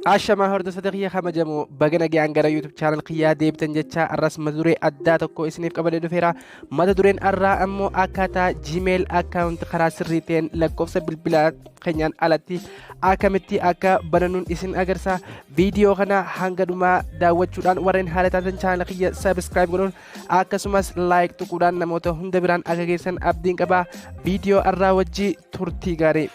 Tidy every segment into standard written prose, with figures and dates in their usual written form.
Ashamaa hordoftoota kiyya kabajamoo baga nagayaan gara YouTube channel kiyyaa deebitan jecha arras mata duree addaa tokko isiniif qabadee dhufeera. Mata dureen arraa ammoo akkaataa Gmail account karaa sirrii ta'een lakkoofsa bilbilaa keenyaan alatti akkamitti akka banannuun isin agarsiisa. Viidiyoo kana hanga dhumaa daawwachuudhaan warreen haala taatan channel kiyya subscribe godhuun akkasumas like tuquudhaan namoota hunda biraan akka geessan abdiin qaba. Viidiyoo arraa wajji turtii gaarii.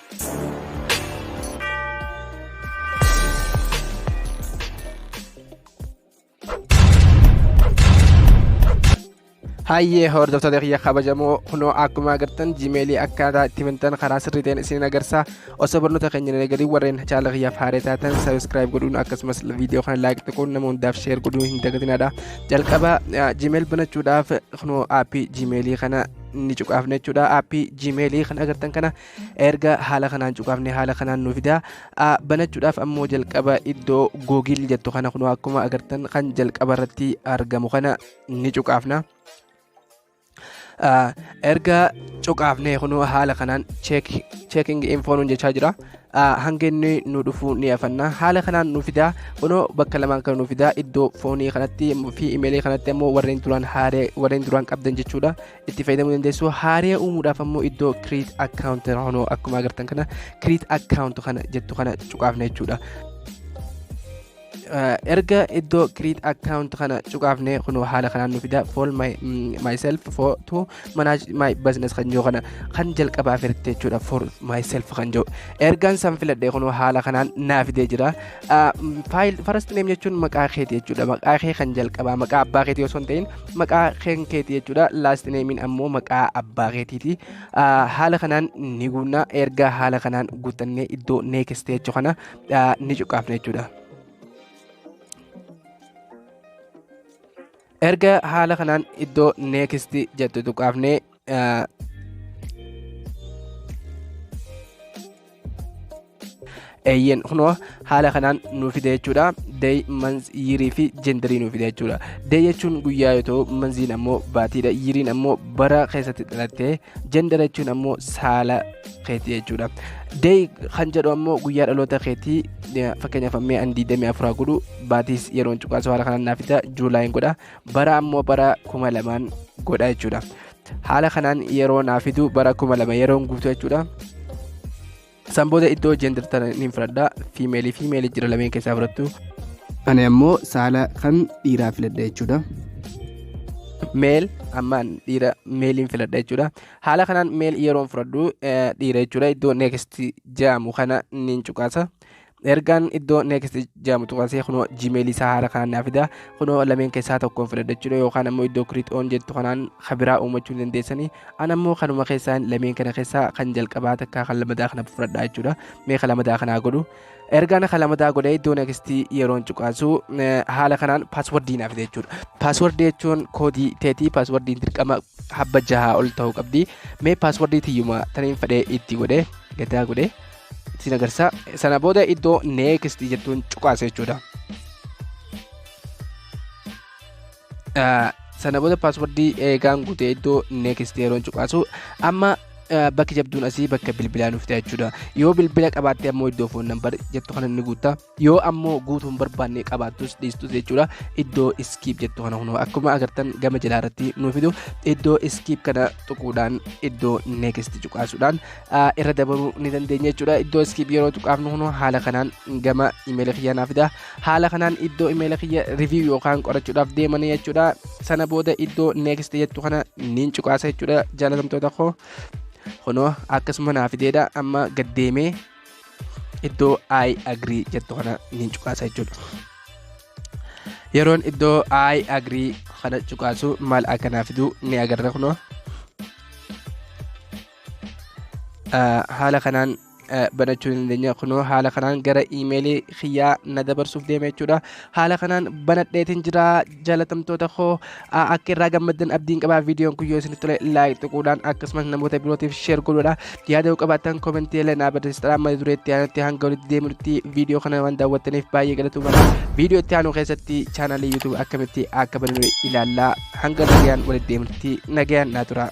Hayyee hordoftoota kiyya kabajamoo kunoo akkuma agartan jiimeelii akkaataa itti bantan karaa sirrii ta'een isin agarsiisa. Osoo barnoota keenya hin eegalin warreen chaanala kiyyaaf haaree taatan sabiskiraayib godhuun akkasumas viidiyoo kana laayik tuquun nama hundaaf sheer godhuu hin dagatinaadha. Jalqaba jiimeel banachuudhaaf kunoo aappii jiimeelii kana ni cuqaafna jechuudha. Aappii jiimeelii kan agartan kana erga haala kanaan cuqaafne haala kanaan nu fida. Banachuudhaaf ammoo jalqaba iddoo Google jettu kana kunoo akkuma agartan kan jalqaba irratti argamu kana ni cuqaafna. Erga cuqaafne kunoo haala kanaan checking info nuun jechaa jira. Hanga inni nu dhufu ni afanna. Haala kanaan nu fida. Kunoo bakka lamaan kan nu fida. Iddoo foonii kanatti fi imeelii kanatti ammoo warreen duraan haaree warreen duraan qabdan jechuudha. Itti fayyadamuu dandeessu. Haaree uumuudhaaf ammoo iddoo create account kunoo akkuma agartan kana create account kana jettu kana cuqaafna jechuudha. Erga iddoo create account kana cuqaafne kunoo haala kanaan nu fida. For myself for to manage my business kan jiru kana kan jalqabaa filatte jechuudha. For myself kan jiru ergaan san filadhe kunoo haala kanaan naa fidee jira. File first name jechuun maqaa keeti jechuudha. Maqaa kee kan jalqabaa maqaa abbaa keetii osoo hin ta'in maqaa keen keeti jechuudha. Last namein ammoo maqaa abbaa keetiiti. Haala kanaan ni guunna. Erga haala kanaan guuttannee iddoo next jechuu kana ni cuqaafna jechuudha. Erga haala kanaan iddoo next jettu tuqaafnee eeyyeen kunoo haala kanaan nu fide jechuudha. Day, month, yearii fi genderii nu fide jechuudha. Day jechuun guyyaa yoo ta'u, monthiin ammoo baatiidha. Yeariin ammoo bara keessatti dhalattee, gender jechuun ammoo saala keetii jechuudha. Day kan jedhu ammoo guyyaa dhaloota keetii fakkeenyaaf ammee an 24 godhu baatiis yeroon cuqaasu haala kanaan naaf fida Julyin godha. Bara ammoo bara 2000 godha jechuudha. Haala kanaan yeroo naaf fidu bara 2000 yeroon guutu jechuudha. San booda iddoo gender tana ni filadha. Femaleii fi maleii jira lameen keessaa fudhattu. Ani ammoo saala kan dhiiraa filadha jechuudha. Male ammaan dhiira maleiin filadha jechuudha. Haala kanaan male yeroon fudhadhu dhiira jechuudha. Iddoo next jedhamu kana niin cuqaasa. Ergaan iddoo next jedhamu tuqaasee kunoo Gmail isaa haala kanaan naa fida. Kunoo lameen keessaa tokkoon filadha jechuudha. Yookaan ammoo iddoo create on jettu kanaan kabiraa uumachuu ni dandeessanii. An ammoo kanuma keessaa lameen kana keessaa kan jalqabaa takkaa kan lamadaa kana fudhadha jechuudha. Mee kan lamadaa kanaa godhu. Ergaan kan lamadaa godhee iddoo next yeroon cuqaasu haala kanaan passwordii naa fida jechuudha. Passwordii jechuun koodii teetii passwordiin dirqama habba jahaa ol ta'uu qabdi. Mee passwordii tiyyuma taniin fedhee itti godhee gadaa godhee isin agarsiisa. Sana booda iddoo next jettuun cuqaasa jechuudha. Sana booda passwordii eegaan guutee iddoo next yeroon cuqaasu amma bakki jabduun asii bakka bilbilaa nuuf ta'a jechuudha. Yoo bilbila qabaatte ammoo iddoo phone number jettu kana ni guutta. Yoo ammoo guutuu hin barbaanne qabaattus dhiistus jechuudha. Iddoo skip jettu kana kunoo akkuma agartan gama jalaa irratti nu fidu iddoo skip kana tuquudhaan iddoo next cuqaasuudhaan irra dabaruu ni dandeenya jechuudha. Iddoo skip yeroo tuqaafnu kunoo haala kanaan gama imeela kiyyaa naaf fida. Haala kanaan iddoo imeela kiyya review yookaan qorachuudhaaf deemanii jechuudha. Sana booda iddoo next jettu kana niin cuqaasa jechuudha jaalatamtoota koo. Kunoo akkasuma naa fideedha amma gaddeemee iddoo I agree jettu kana niin cuqaasa jechuudha. Yeroon iddoo I agree kana cuqaasu maal akka naa fidu ni agarra kunoo. Haala kanaan banachuu ni dandeenya kunoo haala kanaan gara iimeelii kiyyaa na dabarsuuf deema jechuudha. Haala kanaan banadheetiin jira jaalatamtoota koo akka irraa gammaddan abdiin qabaa viidiyoon kun yoo isinitti tole like tuquudhaan akkasumas namoota birootiif share godhuudha. Yaada yoo qabaattan commentii illee naa barreessitaa mata dureetti aanutti hanga walitti deemnutti viidiyoo kana waan daawwattaniif baay'ee galatoomaa. Viidiyoo itti aanu keessatti chaanalii YouTube akkamitti akka bananu ilaallaa hanga nagayaan walitti deemnutti nagayaan naa tura.